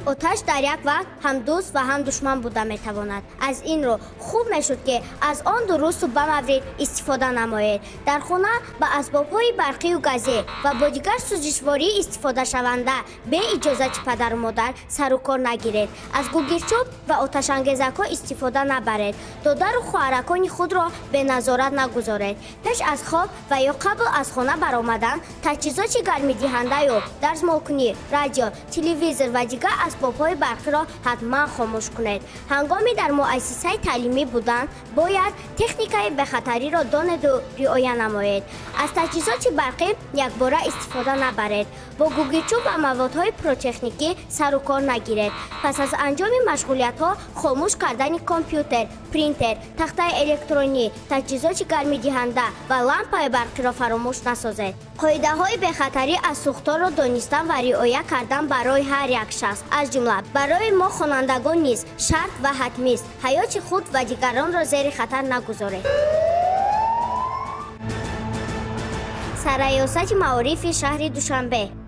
Оташ дар як вақт ҳам дӯст ва ҳам душман буда метавонад. Аз ин рӯ хуб мешуд, ки аз он дурусту ба маврид истифода намоед. Дар хона ба асбобҳои барқию газӣ ва бо дигар сӯзишворӣ истифодашаванда бе иҷозати падару модар сару кор нагиред. Аз гугирчӯб ва оташангезакҳо истифода набаред. Додару хоҳаракони худро беназорат нагузоред. Пеш аз хоб ва ё қабл аз хона баромадан таҷҳизоти гармидиҳандаю дарзмолкунӣ, радио, телевизор ва дигар асбобҳои барқиро ҳатман хомӯш кунед. Ҳангоми дар муассисаи таълимӣ будан бояд техникаи бехатариро донеду риоя намоед. Аз таҷҳизоти барқӣ якбора истифода набаред. Бо гугирчӯб ва маводҳои пиротехникӣ сару кор нагиред. Пас аз анҷоми машғулиятҳо хомӯш кардани компютер, принтер, тахтаи электронӣ, таҷҳизоти гармидиҳанда ва лампаи барқиро фаромӯш насозед. Қоидаҳои бехатарӣ аз сӯхторро донистан ва риоя кардан барои ҳар як шахс, аз ҷумла барои мо хонандагон низ шарт ва ҳатмист. Ҳаёти худ ва дигаронро зери хатар нагузоред. Сарраёсати маорифи шаҳри Душанбе.